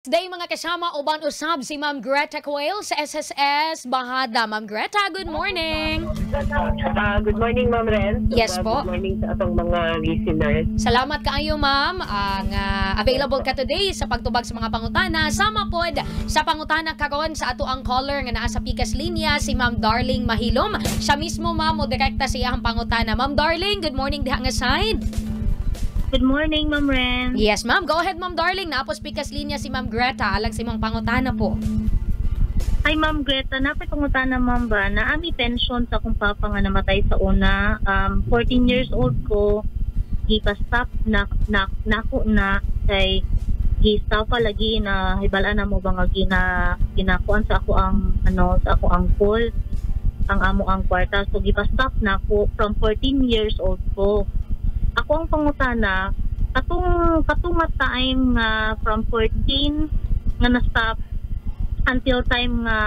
Today, mga kasama, uban usab si Ma'am Greta Coyle sa SSS Bahada. Ma'am Greta, good morning. Good morning, Ma'am Ren. Yes po. Good morning sa atong mga listeners. Salamat kaayo, ma'am, ang available ka today sa pagtubag sa mga pangutana. Sama pod sa pangutana karon sa ato ang caller nga naa sa pikas linya, si Ma'am Darling Mahilom. Siya mismo, ma'am, mo direkta sa iyang pangutana. Ma'am Darling, good morning diha nga side. Good morning, Ma'am Ren. Yes, ma'am. Go ahead, Ma'am Darling. Naa pos pikas linya si Ma'am Greta alang sa imong pangutana po. Ay, Ma'am Greta, naa koy pangutana, ma'am, ba? Naa mi pension sa akong papa nga namatay sa una. 14 years old ko, gipa-stop na, na, nako na kay gi-stop pa lagi na hibalaan na mo ba nga ginakuan sa ako ang ano sa ako ang full ang amo ang kwarta, so gipa-stop na ako from 14 years old ko. Ako ang pangutana, katong nga time nga from 14 nga na-stop until time nga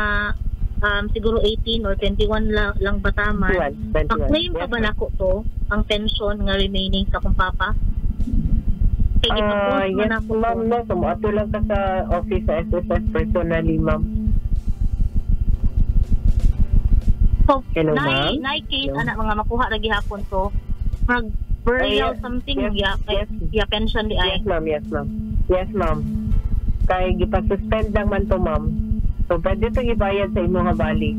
siguro 18 or 21 lang ba tama? 21. 21. Pa-claim pa ba nako to ang pension nga remaining sa akong papa? Kay gipa-post man Yes, ako ma'am. to. No, so, moadto lang ka sa office sa SSS personally, ma'am. So, Hello, ma'am? naay case Hello? ana mga makuha ra gihapon to. Mag burial Ay, yes, something yes, ya yes. ya pension di ay. Yes, ma'am. Yes, ma'am. Yes, ma'am. Kay gipa-suspend lang man to, ma'am. So, pwede to ibayad sa imong bali.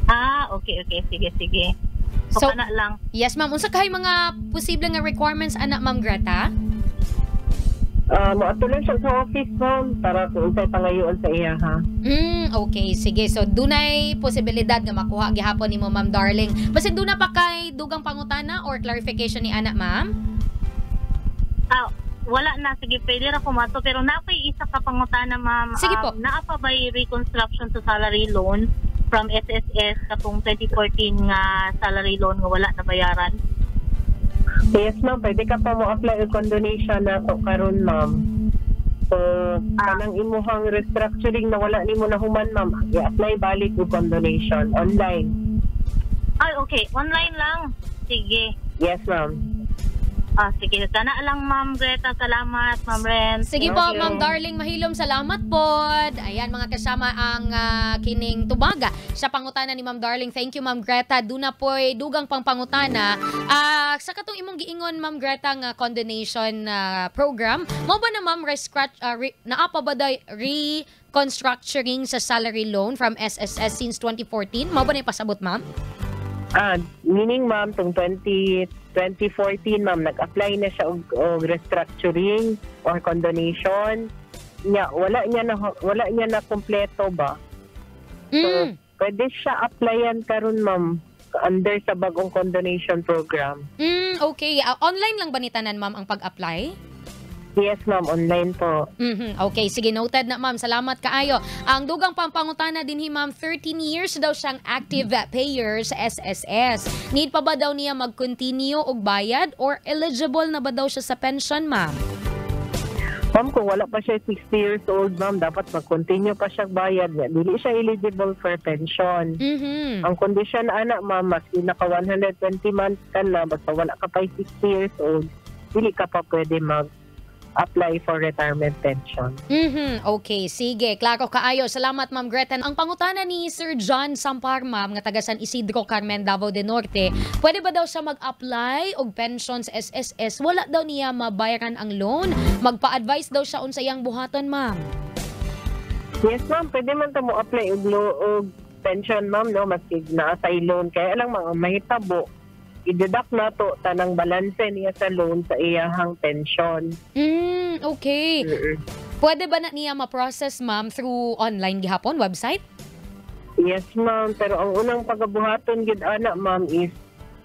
Ah, okay. Sige, sige. So, So, kana lang. Yes, ma'am. Unsa kay mga posible nga requirements ana, Ma'am Greta? Moadto lang siya sa office, ma'am, para kung unsay pangayoon sa iya, ha? Okay, sige. So, dunay posibilidad nga makuha gihapon nimo, Ma'am Darling. Basin duna pa kay dugang pangutana or clarification ni ana, ma'am? Ah, wala na. Sige, pwede ra ko mato. Pero naa ko'y isa ka pangutana, ma'am. Sige po. Naa pa ba'y reconstruction to salary loan from SSS katong 2014 nga salary loan nga wala na bayaran? Yes, ma'am. Pwede ka pa mo apply og condonation na to karon, ma'am. So, kanang imuhang restructuring na wala nimo na human, ma'am, i-apply balik og condonation online. Ay, okay. Online lang. Sige. Yes, ma'am. Ah, sige. Kana lang, Ma'am Greta. Salamat, Ma'am Ren. Sige po, Thank you. Ma'am Darling Mahilom, salamat po. Ayan, mga kasama, ang kining tubaga sa pangutana ni Ma'am Darling. Thank you, Ma'am Greta. Duna po'y dugang pang pangutana. Sa katong imong giingon, Ma'am Greta, nga condonation program, mao ba na, ma'am, naa pa ba day reconstructuring sa salary loan from SSS since 2014? Mao ba na ipasabot, ma'am? Meaning, ma'am, tong 2014, ma'am, nag-apply na siya og restructuring or condonation. Nya, wala niya na kumpleto ba? So, pwede siya applyan karon, ma'am, under sa bagong condonation program. Okay. Online lang ba ni tanan, ma'am, ang pag-apply? Yes, ma'am, online po. Okay, sige, noted na, ma'am. Salamat kaayo. Ang dugang pampangutana din hi ma'am, 13 years daw siyang active payer sa SSS. Need pa ba daw niya mag-continue og bayad or eligible na ba daw siya sa pension, ma'am? Ma'am, kung wala pa siya 60 years old, ma'am, dapat mag-continue pa siya bayad niya. Dili siya eligible for pension. Ang kondisyon ana, ma'am, maski naka 120 months ka na, basta wala ka pa 60 years old, dili ka pa pwede mag-apply for retirement pension. Okay, sige. Klaro kaayo. Salamat, Ma'am Greta. Ang pangutana ni Sir John Sampar, ma'am, nga taga San Isidro, Carmen, Davao del Norte, pwede ba daw siya mag-apply og pension sa SSS? Wala daw niya mabayaran ang loan. Magpa-advise daw siya unsa iyang buhaton, ma'am. Yes, ma'am, pwede man ta mo apply og pension, ma'am, no, maski naa sa loan. Kaya lang mga mahitabo, i-deduct na to tanang balanse niya sa loan sa iyahang pension. Okay. Pwede ba na niya ma-process, ma'am, through online gihapon website? Yes, ma'am. Pero ang unang pagabuhaton gid ana, ma'am, is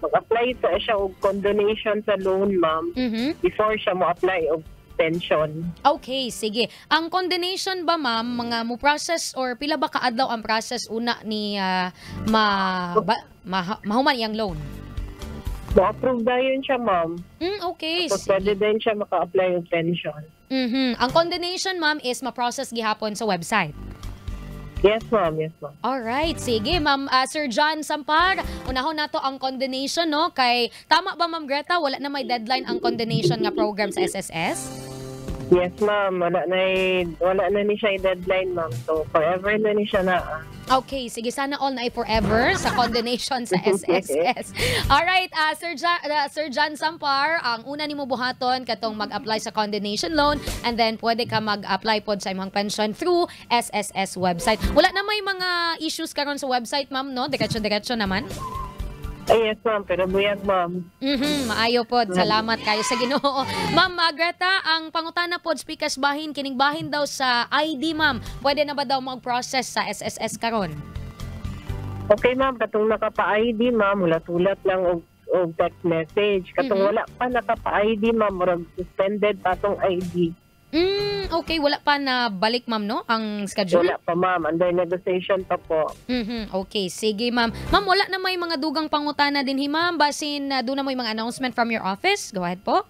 mag-apply sa siya og condonation sa loan, ma'am, before siya mo apply og pension. Okay, sige. Ang condonation ba, ma'am, mga mo process or pila ba kaadlaw ang process una ni mahuman iyang loan? Mo-approve dayon siya, ma'am. Okay. Tapos pwede din siya maka-apply og pension. Ang condonation, ma'am, is ma-process gihapon sa website. Yes, ma'am. Yes, ma'am. Alright, sige, ma'am, Sir John Sampar, unahon nato ang condonation, no? Kay tama ba, Ma'am Greta, wala na may deadline ang condonation nga program sa SSS? Yes, ma'am. Wala na ni siya deadline, ma'am. So, forever na ni siya na. Okay, sige, sana all na ay forever sa condonation sa SSS. Alright, Sir John Sampar, ang una nimo buhaton katong mag-apply sa condonation loan and then pwede ka mag-apply pod sa imong pension through SSS website. Wala na may mga issues karon sa website, ma'am, no? Diretso-diretso naman. Ay, yes, ma'am. Pero buyag, ma'am. Maayo pod. Salamat kayo sa Ginoo. Ma'am Greta, ang pangutana pod speakers bahin kining bahin daw sa ID, ma'am. Pwede na ba daw mag-process sa SSS karon? Okay, ma'am. Katong nakapa-ID, ma'am, hulat-hulat lang og text message. Katong wala pa nakapa-ID, ma'am, murag suspended pa tong ID. Okay, wala pa na balik, ma'am, no? Ang schedule? Wala pa, ma'am. Under negotiation pa po. Okay, sige, ma'am. Ma'am, wala na may mga dugang pangutana din hi, ma'am. Basin doon na may mga announcement from your office. Go ahead po.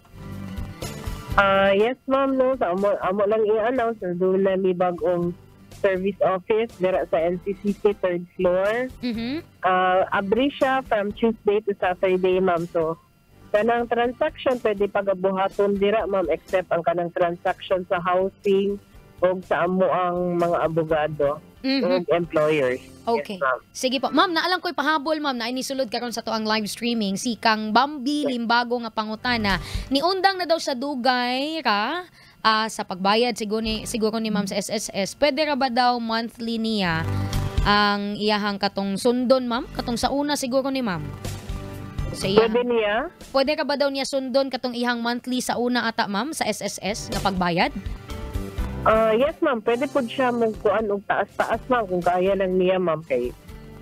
Ah, yes, ma'am, no. Sa amo lang i-announce na doon na may bagong service office dira sa NCCC third floor. Abri siya from Tuesday to Saturday, ma'am. So, kanang transaction pwede pagabuhaton dira, ma'am, except ang kanang transaction sa housing o sa amo ang mga abogado ug employers. Okay. Yes, ma'am. Sige po. Ma'am, naalang ko'y pahabol, ma'am, na inisulod karon sa tuang live streaming si Kang Bambi Limbago nga pangutana. Niundang na daw sa dugay ra sa pagbayad siguro ni ma'am sa SSS. Pwede ra ba daw monthly niya ang iyahang katong sundon, ma'am? Katong sa una siguro ni ma'am. Sa iyahang, Pwede niya? Pwede ra ba daw niya sundon katong iyang monthly sa una ata, ma'am, sa SSS nga pagbayad? Ah, yes, ma'am. Pwede po siya magkuan og taas-taas, ma'am, kung kaya lang niya, ma'am, kay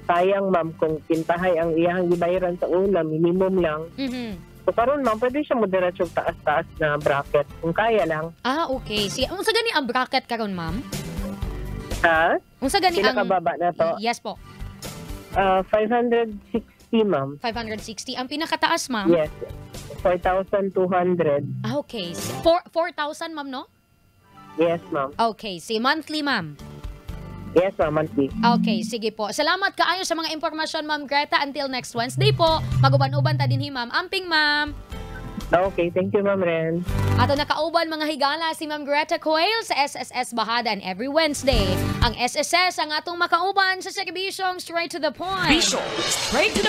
sayang, ma'am, kung kintahay ang iyahang gibayaran sa una, minimum lang. So karon, ma'am, pwede siya mo diretso og taas-taas na bracket kung kaya lang. Ah, okay. Sige, unsa gani ang bracket karon, ma'am? Ha? Unsa gani Pila ang ka baba na to? Yes po. Ah, 560, ma'am. 560 ang pinakataas, ma'am. Yes. 4,200. Ah, okay. 4,000, ma'am, no? Yes, ma'am. Okay, si monthly, ma'am. Yes, ma'am, monthly. Okay, sige po. Salamat kaayo sa mga impormasyon, Ma'am Greta. Until next Wednesday po. Maguban-uban ta dinhi, ma'am. Amping, ma'am. Okay, thank you, Ma'am Ren. Ato nakauban, mga higala, si Ma'am Greta Coyle sa SSS Bahadan every Wednesday. Ang SSS ang atong makauban sa serbisyong straight to the point. Bisyo, straight to the